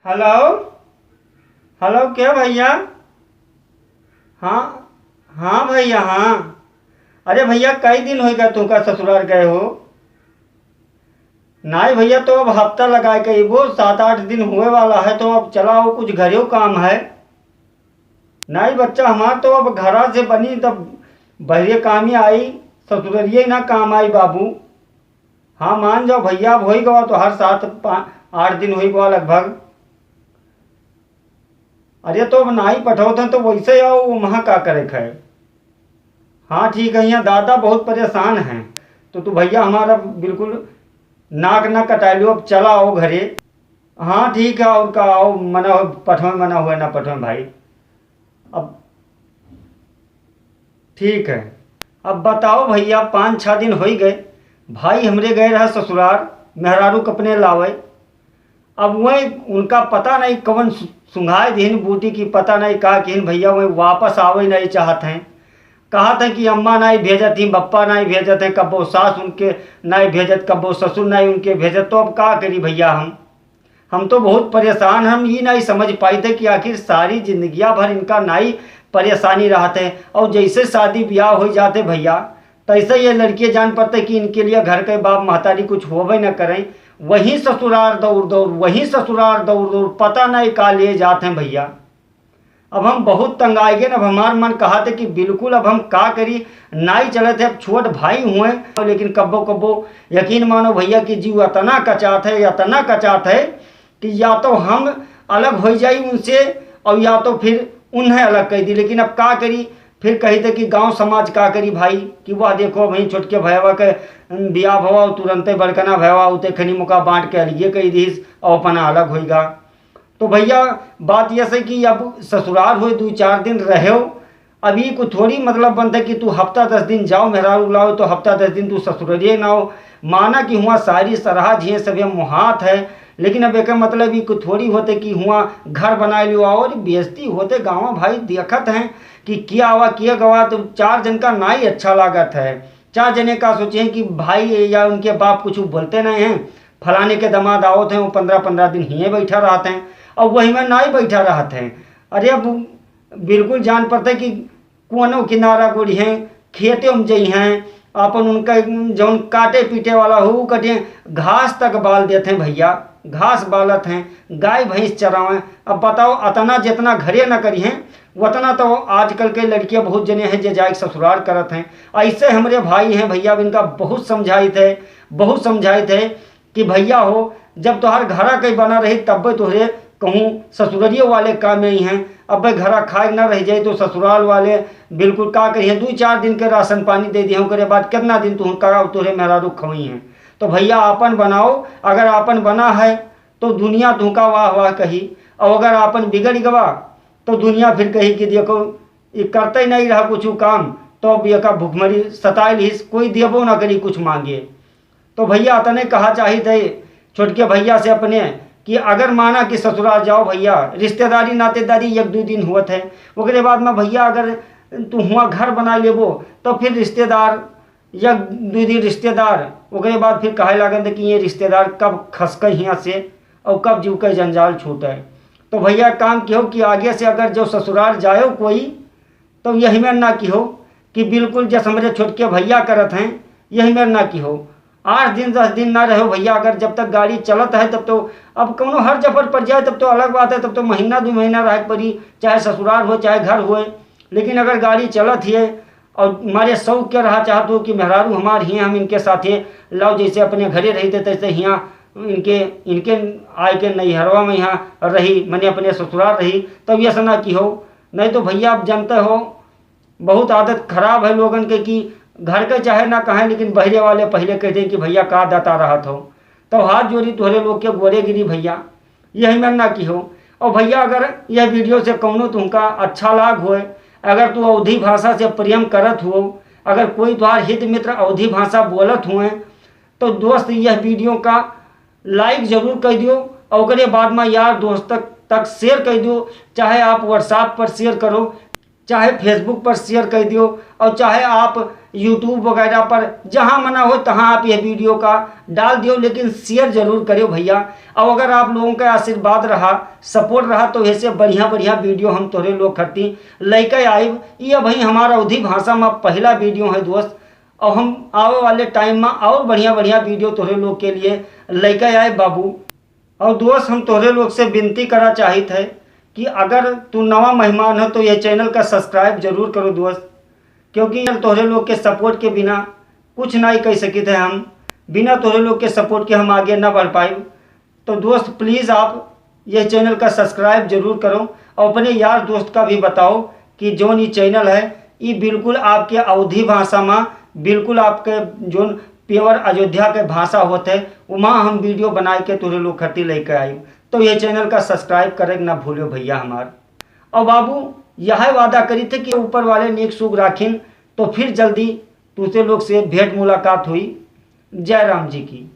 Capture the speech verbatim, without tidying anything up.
हेलो, हेलो, के भइया? हाँ, हाँ भइया, हाँ। अरे भइया, कई दिन होइ गए तुमका ससुरार गए हो? नाहीं भइया, तो अब हफ्ता लगाए के अइबो, सात आठ दिन होए वाला है, तो अब चला आओ, कुछ घरेउ काम है। नाहीं बच्चा हमार, तो अब घरा से बनी तब बहरे काम ही आई, ससुररिये ना काम आई बाबू। हाँ, मान जाओ भइया, अब होइ गवा तोहार सात पा-, आठ दिन होइ गवा लगभग। अरे, तो अब नाहीं पठौत हैं, तो वैसे आओ, वहाँ का करे खाए? हाँ, ठीक है, यहाँ दादा बहुत परेशान हैं, तो तू भइया हमारा बिल्कुल नाक ना कटाइ लो, अब चला आओ घरे। हाँ, ठीक है, और का, आओ, मना हो, पठौए, मना हुए ना पठौए भाई। अब ठीक है। अब बताओ भइया, पाँच छः दिन होइ गए, भाई हमरे गए रहा ससुरार, मेहरारू के अपने लावे। अब वह उनका पता नहीं कवन सु-, सुंघाए दिहिन बूटी की, पता नहीं का किहिन भइया, वह वापस आवे नहीं चाहत हैं। कहत हैं कि अम्मा नहीं भेजत ही, बप्पा नहीं भेजत हैं, कब्बो सास उनके नहीं भेजत, कब्बो ससुर नहीं उनके भेजत। तो अब का करी भइया हम? हम तो बहुत परेशान, हम ई नाहीं समझ पाइत है कि आखिर सारी जिंदगिया भर इनका नाहीं परेशानी रहत है, और जैसे शादी ब्याह होइ जात है भइया, तैसे ये लड़कियाँ जान पड़ते कि इनके लिए घर के बाप महतारी कुछ होबे न करें, वहीं ससुरार दौड़ दौड़, वहीं ससुरार दौड़ दौड़, पता नहीं का लिए जात हैं भइया। अब हम बहुत तंग आइ गए, अब हमार मन कहत है कि बिल्कुल अब हम का करी, नाहीं चलत है। अब छोट भाई हुए, लेकिन कब्बो कब्बो यकीन मानो भइया कि जीव अतना कचात है, अतना कचात है कि या तो हम अलग होइ जाई उनसे और या तो फिर उन्हें अलग कर दी। लेकिन अब का करी, फिर कही थे कि गांव समाज का करी भाई, कि वह देखो वहीं छोटके भयवा के बियाह भवा और तुरंते बड़कना भयवा उते खनी मुका बांट के अलगे कर दीस और अपना अलग होइगा। तो भइया, बात यह है कि अब ससुरार हुए दो चार दिन रहो, अब ई को थोड़ी मतलब बनता कि तू हफ्ता दस दिन जाओ, मेहरारू लाओ, तो हफ्ता दस दिन तू ससुररिये ना हो। माना कि हुआ सारी सरहा झिए सभे मुहात है, लेकिन अब एक मतलब ई को थोड़ी होते कि हुआ घर बनाए लियो और बेइज्जती होते गाँव भाई देखत हैं कि क्या आवा, किया गवा, तो चार जन का नाई अच्छा लागत है। चार जने का सोचे हैं कि भाई या उनके बाप कुछ बोलते नहीं हैं, फलाने के दामाद आवत हैं, वो पन्द्रह पन्द्रह दिन हिये बैठा रहत हैं और वही में नाई बैठा रहत हैं। अरे अब बिल्कुल जान पड़ते कि कोनो किनारा गोड़ी हैं, खेते में जई हैं, अपन उनका जौन काटे पीटे वाला हो, ऊ कटिए, घास तक बाल देत हैं भइया, घास बालत हैं, गाय भैंस चरावें। अब बताओ, अतना जितना घरे न करी हैं, उतना तो आजकल के लड़कियां बहुत जने हैं जे जाए के ससुरार करत हैं। ऐसे हमरे भाई हैं भइया, अब इनका बहुत समझाइत है, बहुत समझाइत है कि भइया हो, जब तोहार घरा कहीं बना रही तब्बे तोहरे कहूँ ससुररिये वाले काम में ही हैं। अब घरा खाए न रह जाए तो ससुराल वाले बिल्कुल का करिए, दो चार दिन के राशन पानी दे दिए, ओकरे बाद कितना दिन तू का तोहरे मेहरारू खवई हैं। तो भइया आपन बनाओ, अगर आपन बना है तो दुनिया तुहका वाह वाह कही, और अगर आपन बिगड़ गवा तो दुनिया फिर कही कि देखो, ये करते ही नहीं रहा कुछ काम, तो अब ये का भुखमरी सताइल हिस, कोई देबो ना करी कुछ मांगे। तो भइया अतने कहा चाहित है छोटके भइया से अपने कि अगर माना कि ससुराल जाओ भइया, रिश्तेदारी नातेदारी एक दो दिन हुअत है, ओकरे बाद में भइया अगर तू हुआ घर बना लेबो तो फिर रिश्तेदार या दो दिन रिश्तेदार, ओकरे बाद फिर कहे लागन कि ये रिश्तेदार कब खसके हियाँ से और कब जीव के जंजाल छूटे। तो भइया काम किहो कि आगे से अगर जो ससुराल जाओ कोई तो यही में ना किहो कि बिल्कुल जस हमरे छोटके भइया करत हैं, यही में ना किहो। आठ दिन दस दिन ना रहो भइया, अगर जब तक गाड़ी चलत है तब तो, अब कौनो हर जफर पड़ जाए तब तो अलग बात है, तब तो महीना दो महीना रहे के पड़ी, चाहे ससुराल हो चाहे घर होए। लेकिन अगर गाड़ी चलत ही है और मारे शौक के रहा चाहत हो कि मेहरारू हमार ही हैं, हम इनके साथे लाओ जैसे अपने घरे रहते तैसे हियाँ इनके, इनके आए के नैहरवा में यहाँ रही, मने अपने ससुराल रही, तब ये ना किहो। नहीं तो भइया आप जानते हो बहुत आदत खराब है लोगन के कि घर के चाहे ना कहें लेकिन बहरे वाले पहले कहते हैं कि भइया का दाता रहत हो। तो हाथ जोड़ी तोहरे लोग के गोरे गिरी भइया, यही में ना किहो। और भइया अगर यह वीडियो से कौनो तुमका अच्छा लाग होए, अगर तू अवधी भाषा से प्रेम करत हो, अगर कोई तुम्हार हित मित्र अवधी भाषा बोलत हुए तो दोस्त यह वीडियो का लाइक जरूर कर दियो और ओकरे बाद में यार दोस्त तक तक शेयर कर दियो, चाहे आप व्हाट्सएप पर शेयर करो। चाहे Facebook पर share कर दियो और चाहे आप YouTube वगैरह पर, जहाँ मना हो तहाँ आप यह video का डाल दियो, लेकिन share जरूर करियो भैया। और अगर आप लोगों का आशीर्वाद रहा, support रहा, तो ऐसे बढ़िया बढ़िया video हम तोहरे लोग खातिर लेके आइब। ये भाई हमारा अवधी भाषा में पहला video है दोस्त, और हम आवे वाले time में और बढ़िया बढ़िया video तोहरे लोग के लिए लेके आए बाबू। और दोस्त, हम तोहरे लोग से विनती करा चाहित है कि अगर तू नवा मेहमान हो तो यह channel का subscribe जरूर करो दोस्त, क्योंकि तोहरे लोग के support के बिना कुछ नहीं कर सकित है हम। बिना तोहरे लोग के support के हम आगे ना बढ़ पाइब। तो दोस्त, please आप यह channel का subscribe जरूर करो और अपने यार दोस्त का भी बताओ कि जौन ये channel है, ये बिल्कुल आपके अवधी भाषा में, बिल्कुल आपके जौन pure अयोध्या के भाषा होत है, वहाँ हम video बनाए के तोहरे लोग खातिर लेके आई। तो ये channel का subscribe करे के ना भूलियो भैया हमार। और बाबू, यह वादा करी थे कि ऊपर वाले नेक सुख राखिन, तो फिर जल्दी दूसरे लोग से भेंट मुलाकात हुई। जय राम जी की।